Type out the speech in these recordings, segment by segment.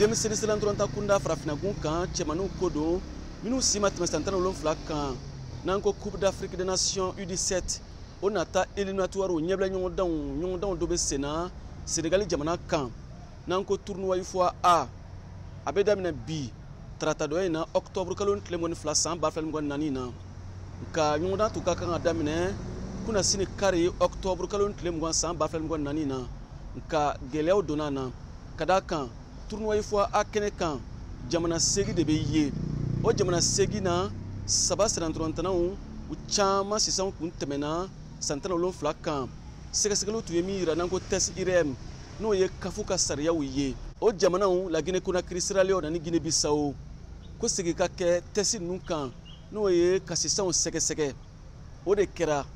Denmisɛnnin sennantolatan kunda farafinnagun kan, cɛmaninw ko don minnu si ma tɛmɛ san 17 kan, n'an ko Coupe d'Afrique des Nations U17, o nata éliminatoire ɲɛbila ɲɔgɔndanw dɔ bɛ sen na Senegali jamana kan, n'an ko tournoi UFOA A. A bɛ daminɛ bi tarata dɔ in na, octobre kalo tile 22 san 2024 na. Nka ɲɔgɔndan tun ka kan ka daminɛ kunasini kari, octobre kalo tile 20 san 2024 na, nka gɛlɛyaw donna a na ka d'a kan tournoi UFOA A kɛnɛ kan, jamana 8 de bɛ ye. O jamana 8 na, saba sennantolatannaw u caman sisan kun tɛmɛna san 17 kan. Sɛgɛsɛgɛliw tun ye min yira, n'an ko test IRM, n'o ye CAF ka sariyaw ye, o jamanaw la Guinée Conakry, Sierra Leone ani Guinée Bissau, ko segin ka kɛ test ninnu kan, n'o ye ka sisanw sɛgɛsɛgɛ. O de kɛra.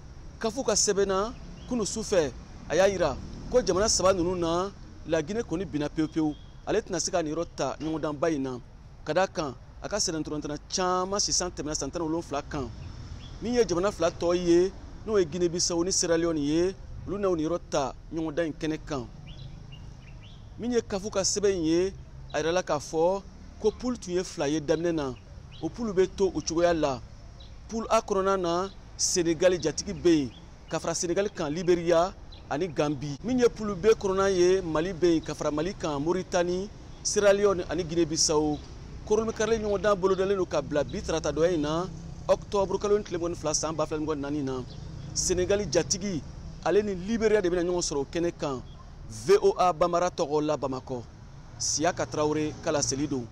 CAF ka sɛbɛn na kunu sufɛ, a y'a yira ko jamana saba ninnu na, la Guinée kɔni binna pewu pewu, ale tɛna se ka nin yɔrɔ ta ɲɔgɔndanba in na, ka d'a kan a ka sennantolatanna caman sisan tɛmɛna san 17 kan. Min ye jamana fila tɔ ye, n'o ye Guinée Bissau ni Sierra Leone ye, olu n'aw nin yɔrɔ ta ɲɔgɔndan in kɛnɛ kan. Min ye CAF ka sɛbɛn in ye, a yirala k'a fɔ ko poule tun ye fila ye daminɛ na, o poule bɛ to o cogoya la. Poule A kɔnɔna na, Senegali jatigi bɛ yen, ka fara Senegali kan, Liberia ani Gambi. Min ye poule B kɔnɔna ye, Mali bɛ yen, ka fara Mali kan, Mauritanie, Sierra Leone ani Guinée Bissau. Koromikarili ɲɔgɔndan bolodalen don ka bila bi tarata dɔ in na, octobre kalo tile 22 san 2024 na. Senegali jatigi ale ni Liberia de bɛna ɲɔgɔn sɔrɔ o kɛnɛ kan. VOA Bambara tɔgɔ la Bamakɔ, Siyaka Tarawele ka laseli don.